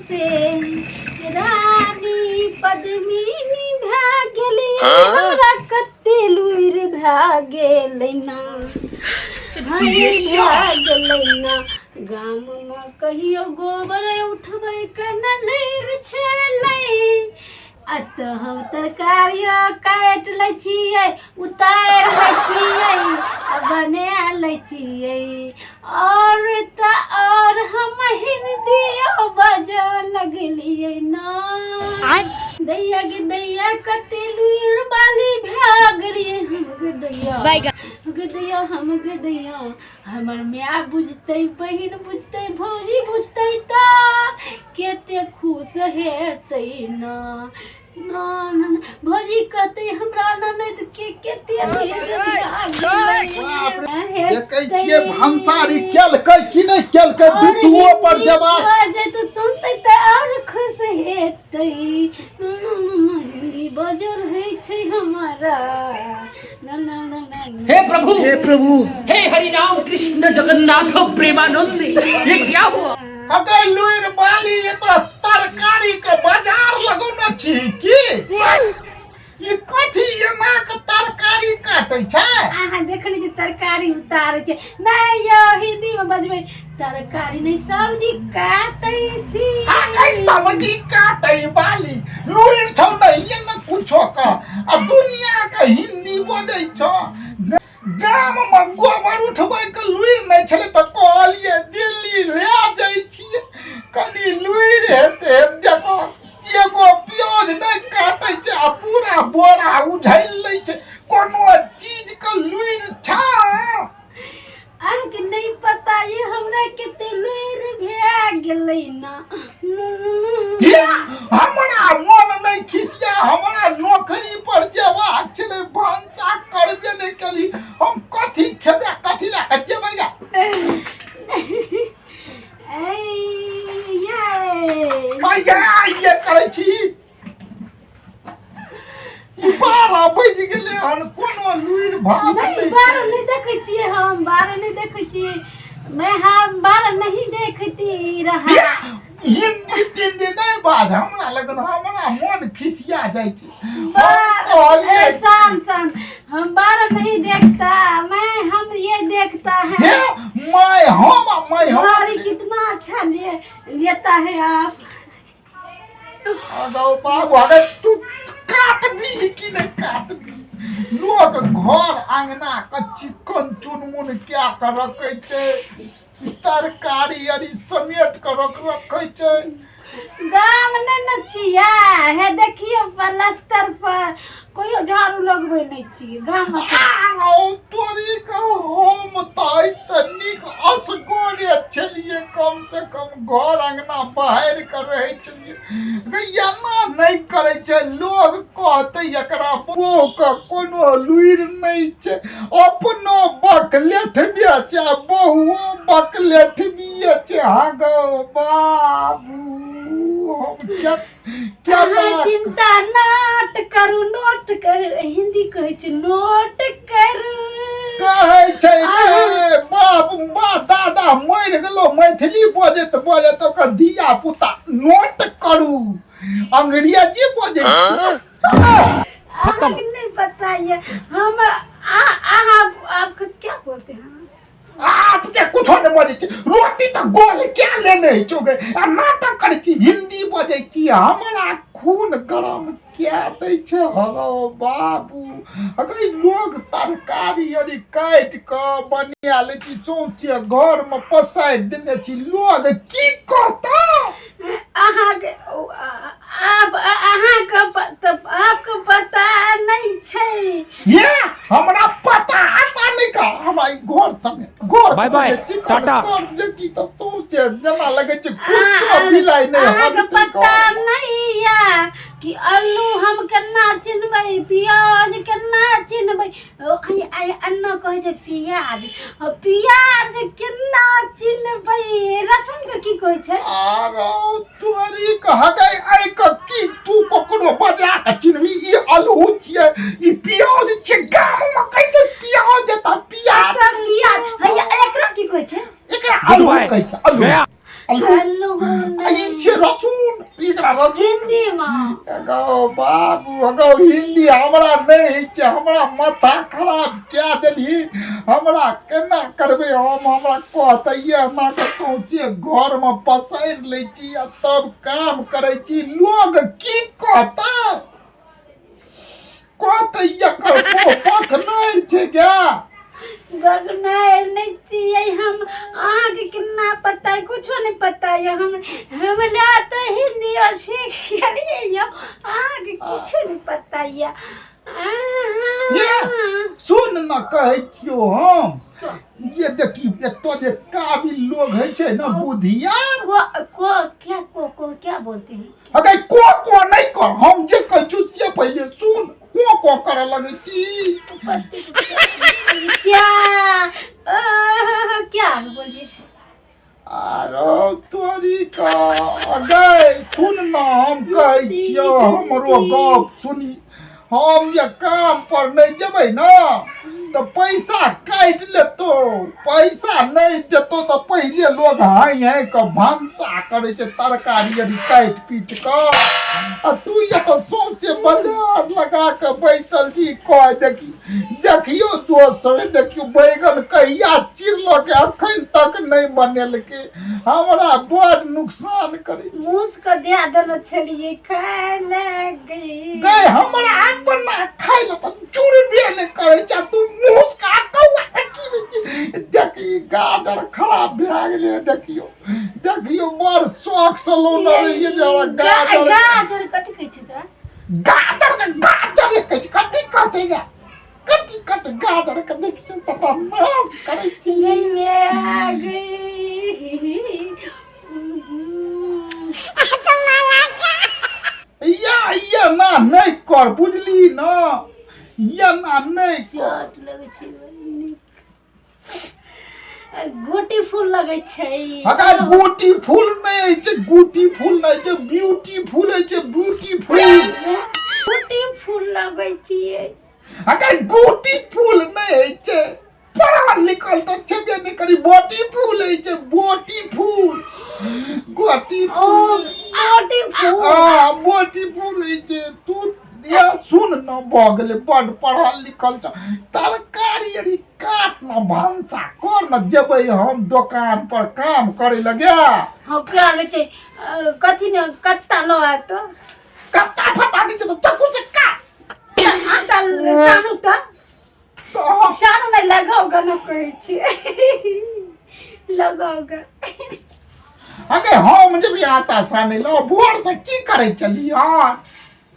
से रानी पद्मिनी भए गेली हमरा कते लुरि भए गेलै ना भए गेलै ना। गाममे कहियो गोबर उठबै के न लुरि छलै। आ तऽ हम तरकारियो काटि लै छियै, उतारि लै छियै आ बना लै छियै। आओर तऽ आओर हम हिन्दियो बाजऽ लगलियै ना। दैया गे दैया, कते लुरि बाली भए गेलियै हम गे दैया, गे दैया, हम गे दैया। हमर माय बुझतै, बहिन बुझतै, भौजी बुझतै तऽ कते खुश हेतै ना। ना ना ना, भौजी कहतै हमरा ननद के कते देखै छियै भंसारी केलकै कि नहि केलकै बिट्टुओ पर जवाब बाजै तऽ सुनतै तऽ आओर खुश हेतै। ना ना ना ना, हिंदी बजल होइ छै हमारा। ना ना ना ना। हे प्रभु, हे प्रभु, हे हरि राम कृष्ण जगन्नाथ प्रेमानंद, ये क्या हुआ? अगे लुरि बाली, एतऽ तरकारी के बाजार लगौने छी की? ई कथी एना के तरकारी काटै छै? अहाँ देखली जे तरकारी उतारै छै? नहि यौ, हिंदी मे बजबै, तरकारी नहि सब्जी काटै छी। आ कै सब्जी काटै बाली, लुरि छौ नहीं ने कुछो का आ दुनिया के हिंदी बजै छौ। गाम मे गोबर उठबै के लुरि नहि छलै तऽ कहलियै दिल्ली ले जाइ छियै, कनि लुरि हेतै। देखो, एगो प्याज नहि काटै छै आ पूरा बोरा उझैल लै छै। कोनो चीज के लुरि छौ? अहाँके नहि पता ये हमरा कते लुरि भए गेलै ना। हे, हमरा मन नहि खिसिया, हमरा नौकरी पर जेबाक छलै, भनसा करबे नहि केली, हम कथी खेबै, कथी लए कऽ जेबै गे? ऐ ये। आइया आइया करै छी। ई 12 बजि गेलै हन, कोनो लुरि भास नहीं नहि। 12 नहीं देखै छियै हम, 12 नहीं देखै छियै मैं, हम 12 नहीं देखती रहा। या, हिंदी तिंदी नहि बाज हमरा लगन, हमरा मन खिसिया जाइ छै। हम कहलियै शान शान, हम 12 नहीं देखता मैं, हम ये देखता हे है। मैं हम मैं हम भारी कितना अच्छा ले लेता है आप। अगौ बाबू, अरे तू काटबी कि नहि काटबी? लोक घर अंगना के चिकन चुनमुन कए के रखै छै, ई तरकारी अरी समेट के रख रखै छै। गाम नहि ने छियै, हे देखियौ प्लास्टर पर कोइयो झाड़ू लगबै नहि छियै गाम मे। आरो तोरी के, हम तऽ एहिसँ नीक असगरे छलियै, कम से कम घर अंगना बहारि के रहै छलियै। गे, एना नहि करै छै, लोग कहतै एकरा बौह के कोनो लुरि नहि छै, अपनो बकलेठबे छै आ बहुओ बकलेठबिए छै। हाँ गौ बाबू, हम के अहाँ केना चिंता नोट करू, नोट करू, हिंदी कहै छै नोट करू। कहै छै रे बाप बा दादा मरि गेलो मैथिली बजैत बजैत, ओकर धिया पुता नोट करू अंग्रेजी बजै छै। अहाँके नहीं पता ये हम अहाँ आपको क्या बोलते हैं? आपके कुछो नहि बजै छै, रोटी तऽ गोल क्या लेने छौ गे आ नाटक करै छी, हिंदी बजै छी, हमरा खून गरम क्या दै छै। हलो बाबू, अगर लोग तरकारी अरी काटि कऽ बना लै छी, सौंसे घरमे पसारि देने छी, लोग की कहता? अहाँके आप अहाँके तऽ आपके पता नहि छै। ये हमरा पता आता नहि का, हमरा ई घर समेत घर बाय बाय, चिकन टाटा। कर देखी तऽ सौंसे जेना लगै छै कुछो बिलाइ नहि अहाँके हगतै पता घरमे। नहि या कि आलू हम केना चिन्हबै, प्याज केना चिन्हबै? ओ, आइ आइ अन्ना कहै छै प्याज, आ प्याज केना चिन्हबै? लहसुन के की कहै छै? आरो तोरी कहतै आइ के की तू ककरो बजा के चिन्हबी? ई आलू छियै, ई प्याज छियै। गाम मे कहै छै प्याज तऽ प्याज। एकर प्याज हैया, एकरा की कहै छै? एकरा आलू Goodbye. कहै छै, आलू गया। आलू। आलू आ ई छै रसून, एकरा रसून। हिंदी मे। गौ बाबू गौ, हिंदी हमरा नहि होइ छै। हमरा माथा खराब कए देलही। हमरा केना करबै हम? हमरा कहतै एना कऽ सौंसे घरमे पसारि लै छी आ तब काम करै छी। लोग की कहतै? कहतै एकर पखनारि छै गे। बगनार नहि छियै हम। अहाँके केना पता? है कुछो नहि पता यऽ। हम हमरा तऽ हिन्दियो सीख गेलियै यऽ, अहाँके किछो नहि पता यऽ। ये सुन न, कहै छियौ हम, ये देखी, एतऽ जे काबिल लोग होइ छै ने, बुधियार। को को क्या को को क्या बोलते हैं? अगर को को नहि कर, हम जे कहै छियौ से पहिले सुन। को को करऽ लगै छी। क्या क्या बोलिए। आरो तोरी का गै, सुन न, हम कहै छियौ, हमरो गप सुनी। हम जे काम पर नहि जेबै ने तऽ पैसा काटि लेतौ, पैसा नहि देतौ। तऽ पहिले लोग हाइ हाइ कऽ भनसा करै छै, तरकारी अभी काटि पीट कऽ, आ तू ये तऽ सौंसे बाजार लगा कऽ बैसल छी। कह देखी, देखियौ दोस्त सब, देखियौ बैगन कहिया चिरलक, अखन तक नहि बनेलकै। हमरा बड़ नुकसान करै। मूस के दे देने छलियै खाय लए गई। गए, हमरा अपना खाय लए तऽ जुड़बे नहि करै छै, आ तू मूस का कौआ के की छी? देखी, गाजर खराब भए गेलै। देखियौ, देखियौ, बड़ शौक से लौने रहियै जे हमरा गाजर। गाजर कथी कहै छै ओकरा? गाजर के गाजर कहै छै। कथी कहतै गे? कथी कथी गाजर के? देखियौ, सबटा नाश करै छी। गई में आ गई। या या ना नहि कर, बुझली न? या ना नहि कर। चोट लगै छै, बड़ी नीक गोटी फूल लगै छै। अगर गोटी फूल नहि होइ छै, गोटी फूल नहि छै, ब्यूटीफुल होइ छै, ब्यूटीफुल। गोटी फूल लगै छियै। अगर गोटी फूल नहि होइ छै, पढ़ल लिखल तऽ छेबे नहि करी। बोटी फूल होइ छै, बोटी फूल, गोटी ओ फूल। गोटी फूल। हँ, बोटी फूल होइ छै। तू या सुन न, भऽ गेलै, बड पढ़ल लिखल छ। तरकारी अरी काट न, भनसा कर न, जेबै हम दोकान पर काम करे लगे। हँ, क्या लै छै? कथी ने कत्ता लो आयत? कत्ता फटा नहि छै तऽ चक्कू से काट। आटा सानू तऽ तऽ सानू नहि, लगाउ ग, न कहै छियै लगाउ ग। अगे, हम जेबै आटा सानै लए? भोर से की करै छली यार?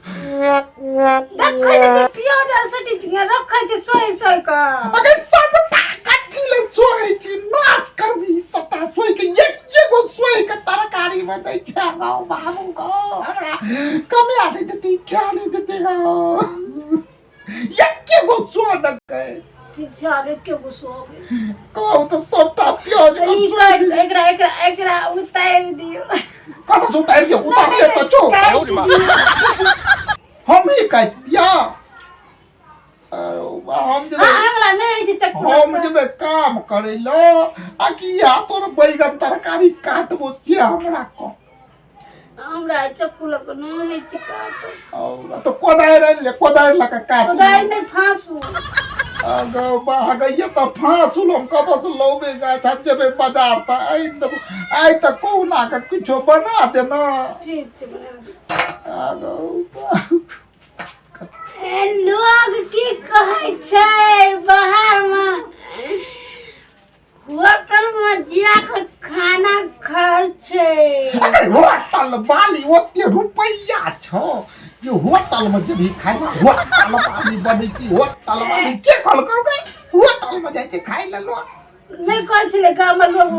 देखै नै छै, प्याज आर सटी छै, रखै छै सोहि सोहि कऽ। अगे, सबटा कथी ले सोहै छी? नाश करबी सबटा सोहि के। एक एगो सोहि के तरकारी में दै छै। गौ बाबू गौ, हमरा कमाए नहि देती, खा नहि देती गौ। एके गो सो न गए। ठीक छै, आब एके गो सोहबै। कहू तऽ सबटा प्याज के ई सोहि काटि दियौ। एकरा एकरा एकरा उतारि दियौ। कतऽ से उतारि दियौ? उतारले तऽ छौ। काटि दियौ। हम ही काटि दिया? अरे बा, हम जेबै। हाँ, हमरा नहि होइ छै चक्कू। हम जेबै काम करै लए आ कि या तोर बैगन तरकारी काटबो, से हमरा कह। हमरा चक्कू लऽ कऽ नहि होइ छै काटब। औ, तऽ कोदारि आनि ले, कोदारि लऽ कऽ काट। कोदारि नहि, फाँसू। अगौ बा गैया, तऽ फाँसुल हम कतऽसँ लौबै गाछ? आ जेबै बाजार तऽ आनि देबो। आइ तऽ कहुना कऽ किछो बना देना। ठीक छै, बना दै। अगौ बा। ए, लोग की कहै छै? बाहरमे होटलमे जा कऽ खाना खाइ छै। अगर होटल वाली ओते रुपैया छौ जे होटल में जेबही खाइ लए? होटल वाली बनै छी होटल वाली। के कहलकौ गे होटल में जाइ छै खाइ लए लोग? नहि कहै छलै, गाममे लोग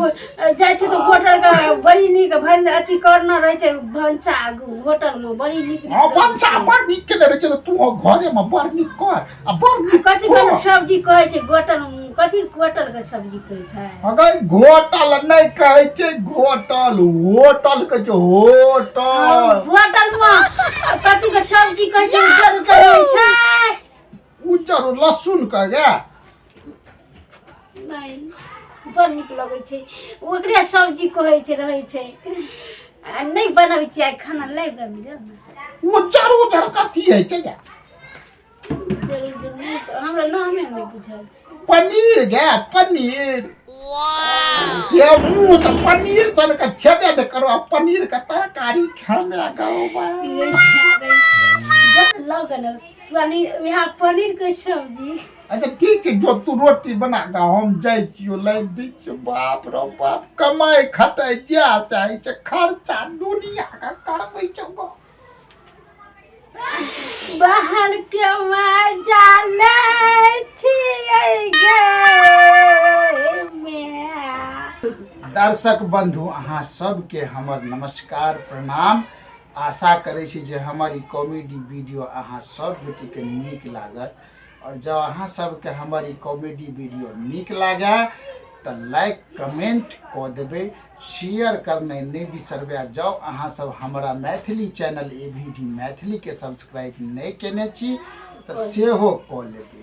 जाइ छै तऽ होटलके बड़ी नीक भन अथी करना रहै छै, भनसा होटलमे बड़ी नीक नीक। हँ, भनसा बड़ नीक केने रहै छै, तऽ तू घरे में बड़ नीक कर आ बड़ नीक। कथी कथी सब्जी कहै छै होटल? कथी होटलके सब्जी कहै छै? अगर घोटल नहि कहै छै घोटल, होटल कहै छै, होटल। होटलमे कथीके सब्जी कहै छै? उज्जर उज्जर होइ छै। उज्जर लहसुन कह गे। नहि। बड़ नीक लगै छै। ओकरे सब्जी कहै छै, रहै छै। आ नहि बनबै छियै आइ खाना, लाबि कऽ मिलल ने। उज्जर उज्जर कथी होइ छै गे? उज्जर उज्जर नहि, हमरा नामे नहि बुझल छै। पनीर गे, पनीर। ये मुँह तऽ पनीर सन के छेबे नहि करो, आ पनीर के तरकारी खेमे गौ। लगन पनीर, इएह पनीर के सब्जी। अच्छा ठीक छै, जो तू रोटी बना कऽ, हम जाइ छियौ, लाबि दै छियौ। बाप रो बाप, कमाइ खटाइ जा से होइ छै, खर्चा दुनिया के करबै छौ गो। बाहर के मजा लै छियै गे माय। दर्शक बंधु, अहाँ सबके हमर नमस्कार, प्रणाम। आशा करै छी जे हमर ई कॉमेडी वीडियो अहाँ सब गोटेके नीक लागत, और जँ अहाँ सबके हमर ई कॉमेडी वीडियो नीक लागे तऽ लाइक कमेंट कऽ देबै, शेयर करनाइ नहि बिसरबै। आ जँ अहाँ सब हमरा Maithili channel A V D मैथिलीके सब्सक्राइब नहि केने छी तऽ सेहो कऽ लेबै।